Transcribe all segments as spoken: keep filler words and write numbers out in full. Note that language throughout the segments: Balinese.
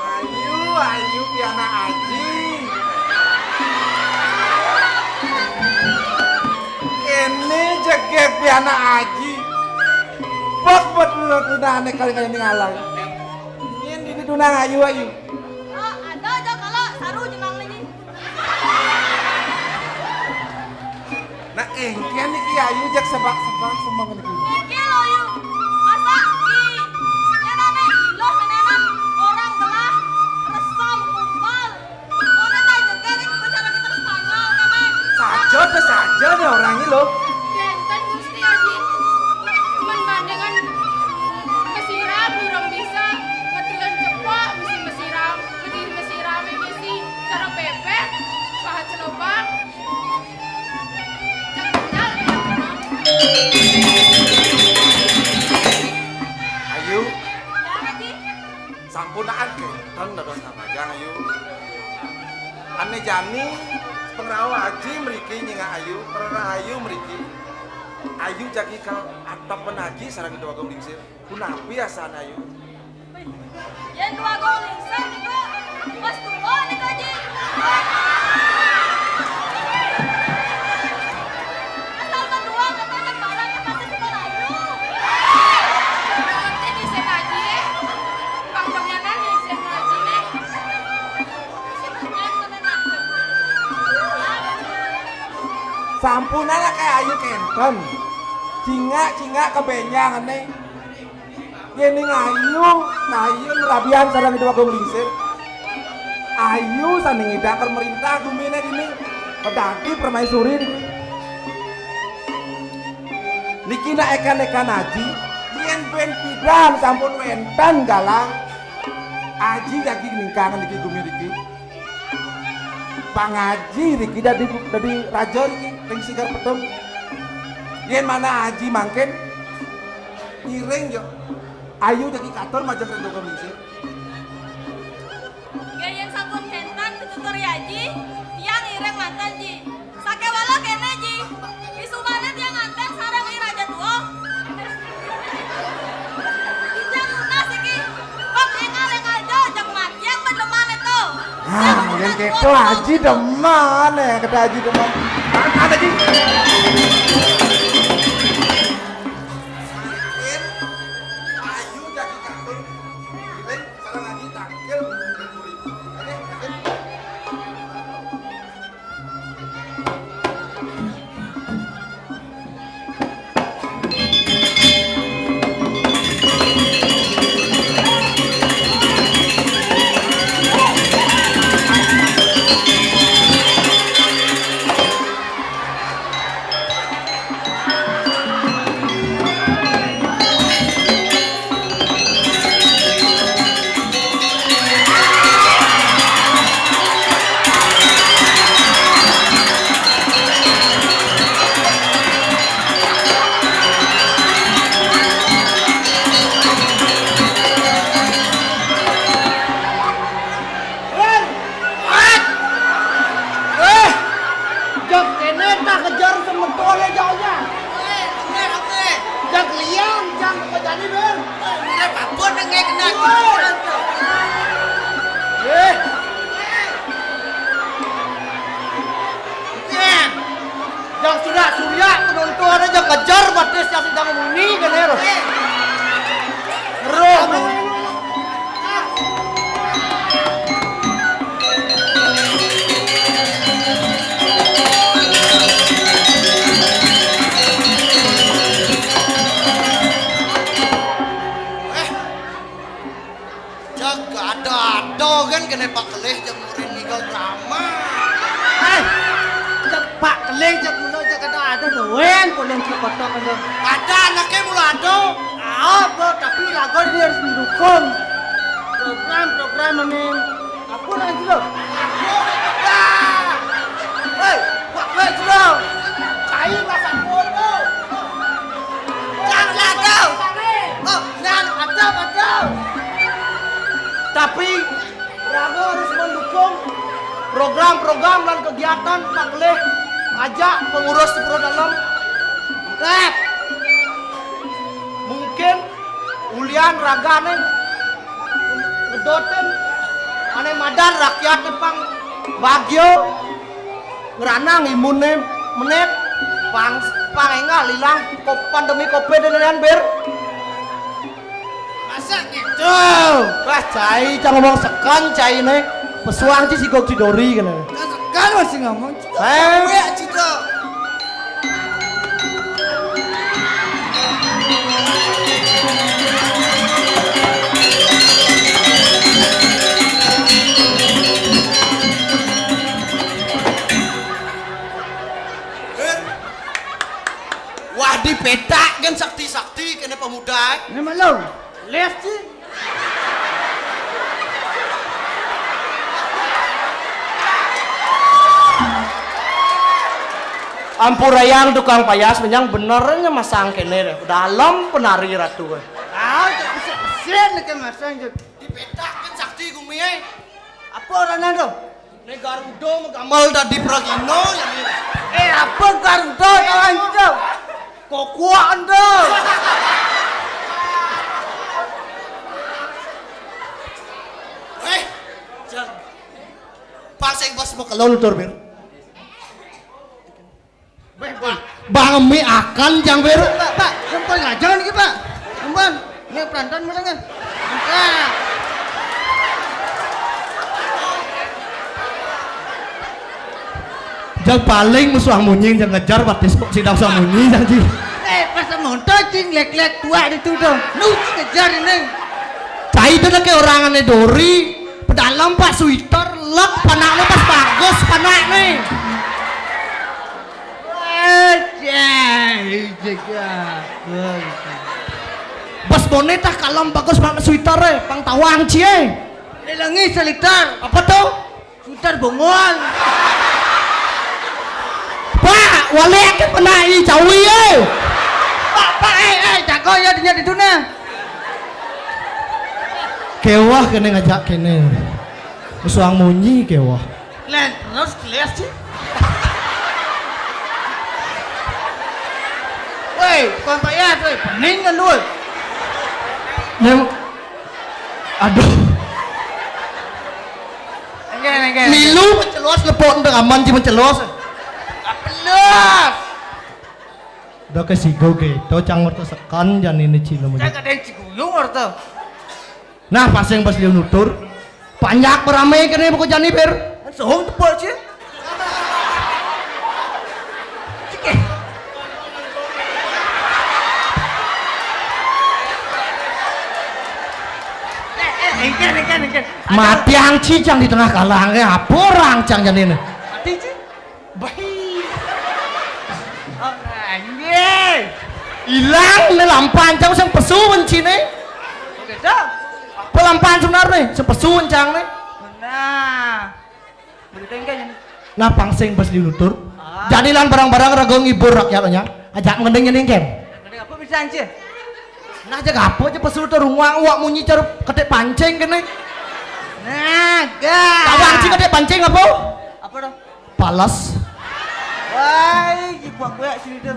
Ayu, ayu, pianak Aji. Kéné jegég pianak Aji. Bek bet tunangané kali-kali ning alai. Nyén dini tunang ayu, ayu. Oh, ada aja kalau saru jenang lagi. Nah, éngkén niki ayu jak sebak-sebak semeng niki. Niki lho, Yu. Masa i, ya nane iloh menenan orang gelah resam kumpal. Mana tak juga nih cara kita Spanyol, kan? Saja, teh saja nih orang ini loh. Jantan Gusti Aji. Cuman pandangan mesiram durung bisa, ngetelan cepok mesti mesiram, mesti mesiramé mesti cara bébék, paha celobak. Ayu, sampunaan kénten dados samajang, Ayu. Ané jani pengrauh Aji mriki nyingak Ayu, prerah Ayu mriki. Ayu jagi ka atepen Aji sareng Ida Agung Lingsir. Punapi asané, Ayu? Yén Dwagung Lingsir niku wis tuwa niku, Ji. Asal ketua katanya barang pasti suka rayu. Nanti di sini aja ya. Bang Damianan di sini aja nih. Sampunang kayak Ayu kénten. Cingak-cingak kebenjang nih. Yén ning Ayu, Ayu rabian sareng Ida Agung Lingsir. Ayu sané ngidang mréntah guminé dini. Pedadi permaisuri dini. Niki nak ékan-ékan Aji, yén ben pidan sampun wénten galah. Aji jagi ningkang niki gumi niki. Pangaji niki dadi, dadi raja niki ring Sigar Pedung. Yén manah Aji mangkin ngiring yo. Ayu jagi katur majeng ring Dwagung Lingsir. Nggih, yén sampun kénten pitutur Aji, tiang ngiring manten Ji. Sakéwala kéné Ji. Bisumana tiang nganten sareng Ing Raja Tua. Titiang nunas iki. Bab éngal-éngal jo, jeng matiang bedemané to. Ah, yén kéto Aji demen ya, kata Aji demen. Angkat Aji. Ayu jagi katur. Ngiring sareng Aji tangkil. Éh! Jak kéné tah kejar semeton jauhnya. Jak liang, jang kejadi, Ber. Éh, bener, Pak Bos, nengek kena. Woi. Éh. Éh. Jang sudah surya penonton aja kejar batis yang sedang muni kan ya. Roh. Eh, jaga ada-ada kan kena Pak Kelih jam murid ninggal drama. Eh, cak Pak Kelih cak mula cak ada-ada doang, pun yang cak kotak kan. Ada anaknya mula ada. Apa, tapi lagu dia harus mendukung program-program ini. Apa lagi lo? Hei, buat gue dulu. Cai masak bodoh. Jangan ada. Oh, jangan ada, ada. Tapi Raga harus mendukung program-program dan kegiatan Pak Kelih ajak pengurus di Pura Dalem. Rep. Kan ragané ngedotin ané madan rakyat pang bagya ngranang imuné menit pang pang énggal ilang ko-, pandemi covid ini kan, Bir. Masa gitu? Wah, cai cang ngomong sekon cainé. Pesuang ci sigog cidori kéné. Kan sekon masih ngomong. Eh? Gue cito. Wah, dipétak kan sakti-sakti kéné pemuda. Ini malu. Les ci. Ampurayang tukang payas, menyang benernya masang kéné deh. Dalem penari ratu. Ah, bisa-bisa nih kan masang. Dipétak kan sakti gumi, eh. Apa orangnya tuh? Né Garuda mah gamel dadi pragina ya. Eh, apa Garuda kawan kita? Kokoan tuh. Eh, jang. Pas sing pas mau kelon tur, Bir. Wéh, Pak. Bang mi akan jang, Bir. Pak, Pak, sampun ngajeng niki, Pak. Sampun. Ini perantan mereka. Enggak. Jang paling musuh munyi jang ngejar batis kok sidang musuh munyi jang ci. Eh, pas monto cing lek-lek tua itu dong. Nu ngejar ini. Cai itu lagi orang ané dori. Pedalem Pak Suiter, lek panakné pas bagus panakné. Wajah, jaga. Bos boné tah kalem bagus panak suiter, eh, pang tawang cie. Dilengi seliter. Apa tuh? Suiter bongol. Pak, walik ke penai cawi, eh. Pak, Pak, eh, eh, jago ya dinya di dunia. Kéwah kéné ngajak kéné. Musuang munyi kéwah. Lén terus kelas sih. Woi, kontak ya, woi, pening kan lu. Neng, aduh. Enggak, enggak. Milu mencelos lepok untuk aman sih mencelos. Pelos. Udah ke sigo gitu, cang ngerti sekan jani ini cina. Cang ada yang ciguyung ngerti. Nah, pas yang pas liu nutur, panjak beramai kene buku jani, Bir. Sohong tepuk sih. Cike. Eh, eh, engken, engken, engken. Mati angci cang di tengah kalang, eh, apa orang cang jani ini? Mati, Ci. Bahi. Anjing. Ilang né lampan cang sing pesu bencine. Beda. Apa lampan sebenarnya? Sing pesu cang né. Nah. Beda engken. Nah, pang sing pas dilutur. Ah. Jani lan barang-barang raga ngibur rakyatnya. Ajak ngending ini engken. Ngending apa bisa anjir? Nah, jaga apa aja pesu tuh ruang wak munyi cara ketik pancing kene. Nah, gas. Tawang sih ketik pancing apa? Apa tuh? Pales. Wai, jibuak gue sini tuh.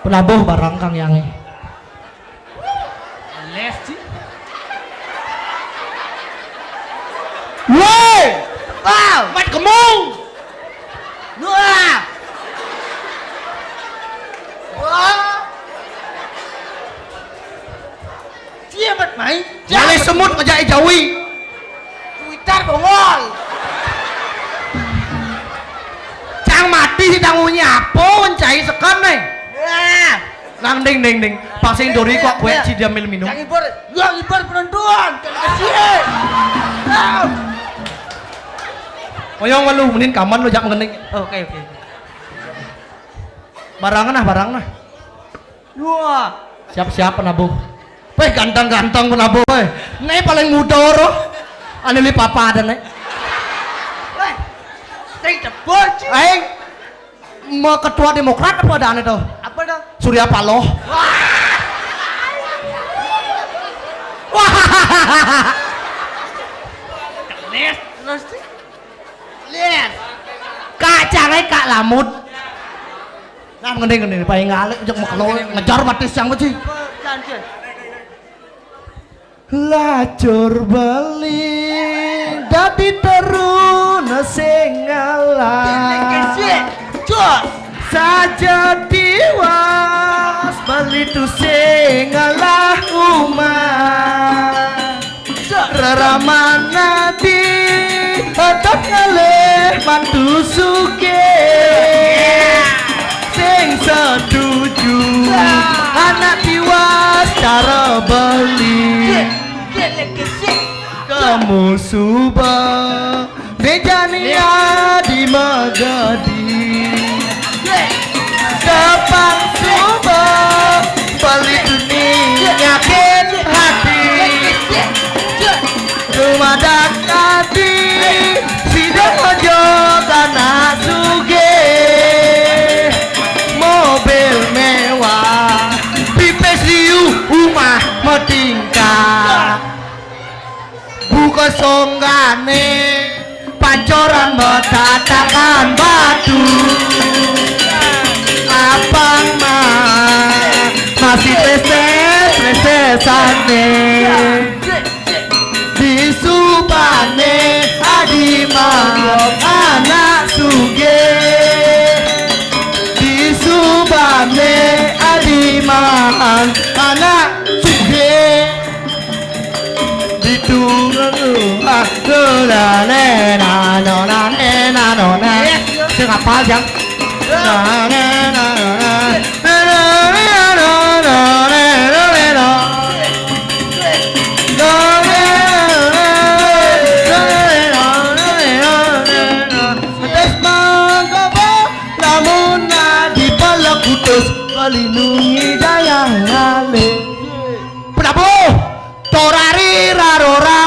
Penabuh barang Kang Yange. Les sih. Woi, wow. Mat kemung. Wah. Wah. Cie mat main. Jaleh semut ngejak jawi. Twitter bongol. Cang mati si tangunya apa wencai sekan nih. Wah. Nang ding ding ding. Pasing dori kok kue ci dia mil minum. Yang ibor, yang ibor penentuan. Kasih. Oyong walu menin kaman lo jak ngening. Oke, oke. Barang nah, barang nah. Wah. Siap-siap penabuh. Weh, ganteng-ganteng penabuh, weh. Né paling muda roh. Anu li papa ada né. Weh. Sing jebol, Ci. Aing mau ketua Demokrat apa ada aneh tuh? Apa tuh? Surya Paloh. Wah. Wah. Terus, terus, Ci. Lihat. Kak Cangai, Kak Lamut. Nah, ngending, ngending, paling ngalih, jek makelo, ngejar mati siang, Ci. Lacur beli dadi teruna sing ngalah. Saja tiwas beli tu sing ngalah uma. Reraman ati otot ngalih mantu sugih. Sing setuju anak tiwas cara beli. Kamu suba bejania di magadi. Tepang suba beli dunia nyakin hati. Rumadak ati sida ngojok anak sugih. Mobil mewah, pipis liu, umah metingkah. Buka songgane, pancoran betatakan batu. Apang mah masih leses-lesesane. Disubane adi mah anak sugih. Disubane adi mah anak sugih. Ditunggul ah, nane, nano, nane, nano, nane. Sing apal, Jang? Nane, nano, nane. Terus mangkapa lamun dipelek utus, ngelindungi dayang ngalih. Penabuh, torari rarora.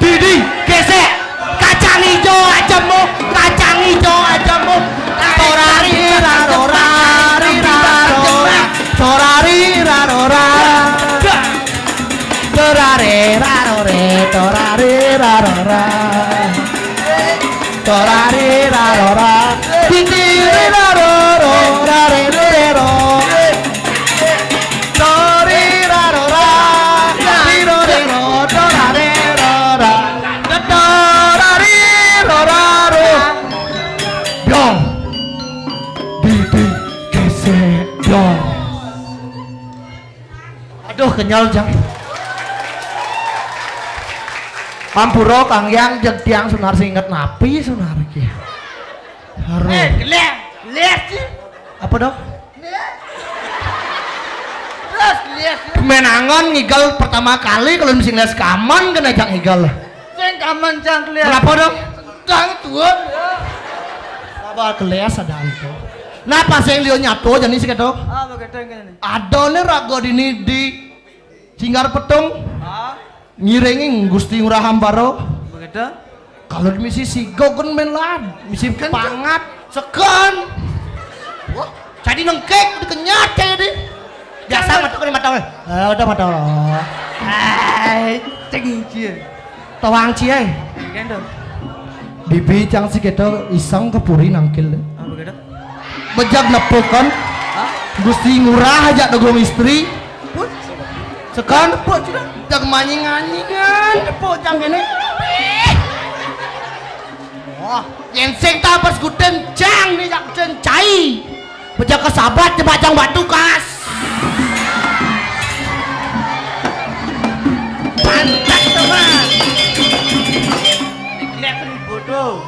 Didi, gesek. Kacang ijo ajemu, kacang ijo ajemu. Torari rarora, ri rarora. Torari rarora. Torare rarore, torare rarora. Torari rarora, titiri raroro, rare rero. Tori rarora, riro rero, torare rora. Torari roraro. Dong. Didi gesek dong. Aduh, kenyal, Jang. Ampura, Kang Yang, jeg tiang sunar sing inget napi sunar iki. Aduh. Eh, geles, geles sih. Apa, Dok? Terus geles. Menangan ngigel pertama kali kalau mesti ngeles kaman kena Jang ngigel. Sing kaman Jang geles. Kenapa, Dok? Jang tuan. Apa geles ada itu? Nah, pas yang liyo nyato jani sih, Dok. Ah, begitu gini. Adane raga dini di Singgar Petung. Ah. Ngiringi Gusti Ngurah Ambara. Begitu. Kalau misi sigo kan melad, misi pangat, seken. Wah, jadi nengkek, dikenyat kayak di. Biasa mata kena mata. Eh, udah mata. Eh, ceng cie. Tawang cie. Gendong. Bibi cang si keto iseng ke puri nangkil. Ah, begitu. Bejab nepukan. Hah? Gusti Ngurah aja tegung istri. Pun. Sekan. Tepuk sudah. Jak manying-manyingan. Tepuk jang ini. Wah, yen sing tak pas guden jang nih jak guden cai. Bejak ke sabat jebak jang batu kas. Pantas teman. Dikelihatan bodoh.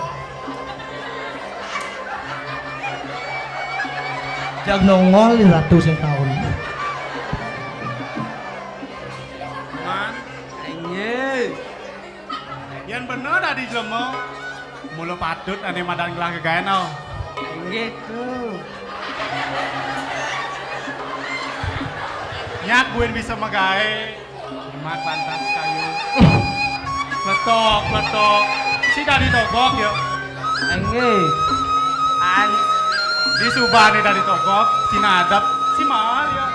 Jag nongol di ratu sing taun. Man, enggih. Yen bener dadi jelema, mula patut ane madan gelah gegaen, oh. Enggih, Tu. Nyak buin bisa megae. Nyemak lantas kayu. Kletok, kletok. Si dadi togok ya. Enggih. An. Di subane dadi togok, si nadep, si mal ya.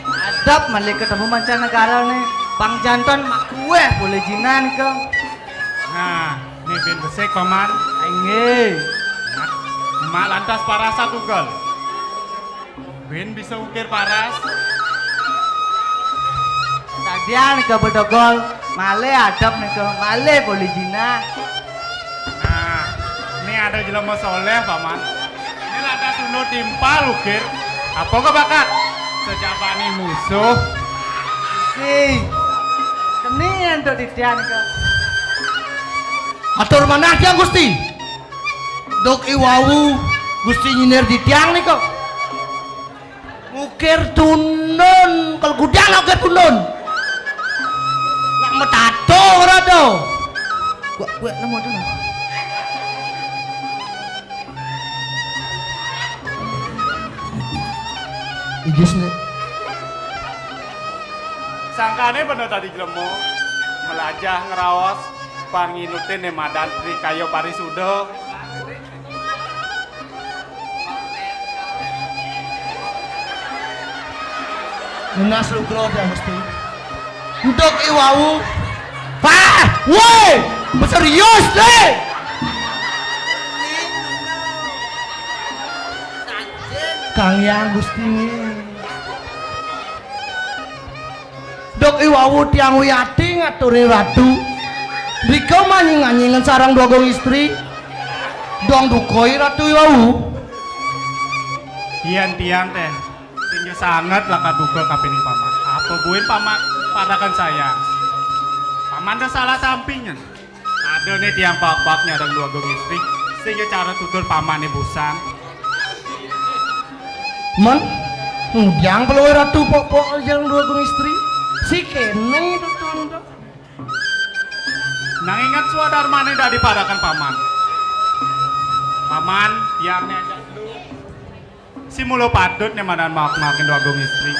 Adep malih ketemu mancanegara ne. Pang janton mak kueh boleh jinan ke. Nah, ne ben besik, Paman. Enggih. Nah, mak lantas parasa tunggal. Bén bisa ukir paras. Tadian nika bedogol, malih adep nika, malih polih jinah. Nah, ini ada jelema soleh, Paman. Ini lantas unduk timpal ukir. Apa kebakat? Sejabani musuh. Si, keni ento titian nika. Atur manah tiang, Gusti. Duk iwau Gusti nyindir titiang nika. Ngukir tundun, kalau gudang ngukir tundun. Nak metato ora do. Gua, gua nemu dulu. Ijus nih. Sangkane bener tadi jelema melajah ngraos panginutin ne madan Tri Kaya Parisuda. Nunas lugra dia mesti. Untuk iwau. Wah, woi, serius deh. Kang Yang Gusti. Duk iwau tiang wiati ngaturi ratu. Rika manying-anyingan sareng Dwagung Istri. Dong dukoi ratu iwau. Yen tiang teh, sing sanget lakar duka kapining paman. Apa buin paman padakan sayang? Paman teh salah sampingan. Ada nih tiang pakpak nyadang Dwagung Istri, sehingga cara tutur pamane busan. Men, ngujang peluwe ratu pok-pok nyadang Dwagung Istri. Si kene tutur. Nang ingat swadarmane dadi padakan paman. Paman, tiang ne ajak dulu. Si mula patut ne madan maak-maakin Dwagung Istri.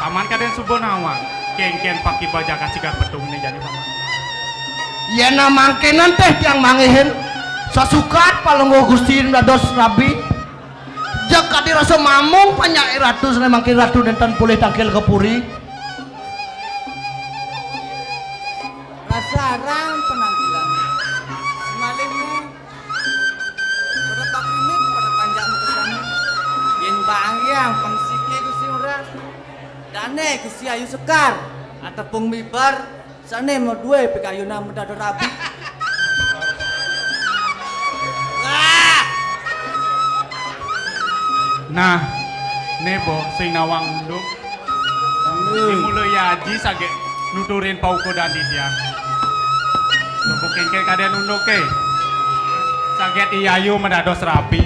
Paman kaden suba nawang. Kengken pakiba jagat sigar petung ne jani paman. Yen mangkenan teh tiang mangihin. Sasukat palungguh Gusti dados rabi. Jeg kadi rasa mamung panyair ratu sane mangkin ratu nenten polih tangkil ka puri. Rasa arang penampilan. Semalihmu Pada pakrimit, pada panjak mukesana. Yen bangyang pangsike Gusti Ngurah. Dane Gusti Ayu Sekar, atepung mibar, sane madue pikayunan medada rabi. Wah! Nah, nebo sing nawang unduk. Sing mula yaji saget nuturin paukudan titiang. Lubuk kengkeng kaden unduke. Saget iyayu medados rabi.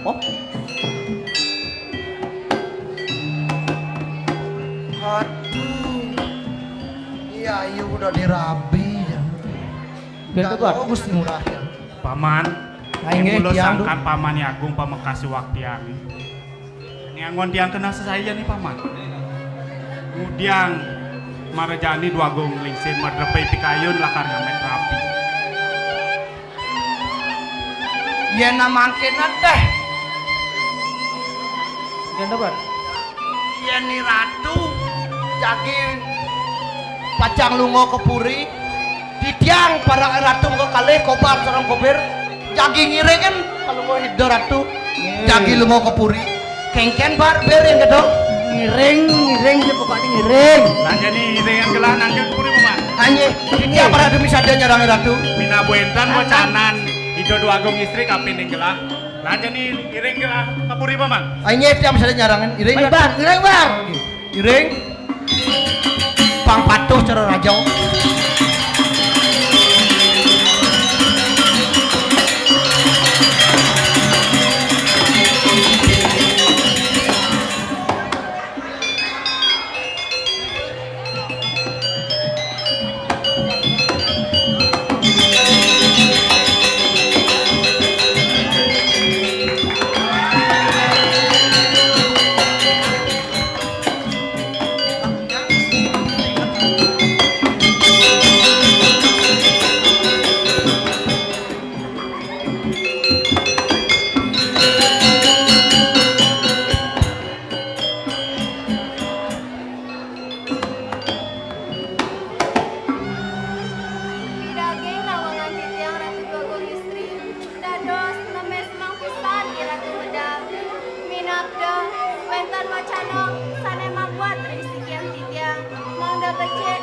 Oh. Aduh. Iyayu udah dirabi ya. Bener, Pak. Gusti Ngurah ya. Paman, nah, inggih, mula tiang sangkan Paman Agung pamekas waktian. Nyanggon tiang kena sesaian nih, Paman. Ngudiang marejani Dwagung Lingsir madrepe pikayun lakar ngamet rabi. Yen mangkin teh. Yen dapat. Yen ni ratu jagi pacang lunga ke puri, titiang para ratu kekalih Kobar sareng Kobir jagi ngiringin palungguh ida ratu. Nggih. Jagi lunga ke puri. Kengken bar bir yen kedo. Ngiring, ngiring, ya pokoknya ngiring. Lah jani iringan gelah nangkil ke puri, Paman. Anjir, titiang para demi saja nyarang ratu. Minab wenten wacanan Ida Dwagung Istri kapining gelah. Lah jani iring gelah ke puri, Paman. Anjir, tiang bisa nyarangin iring. Baik, Bar, ngiring, Bar. Iring. Pang patuh cara raja. Oke,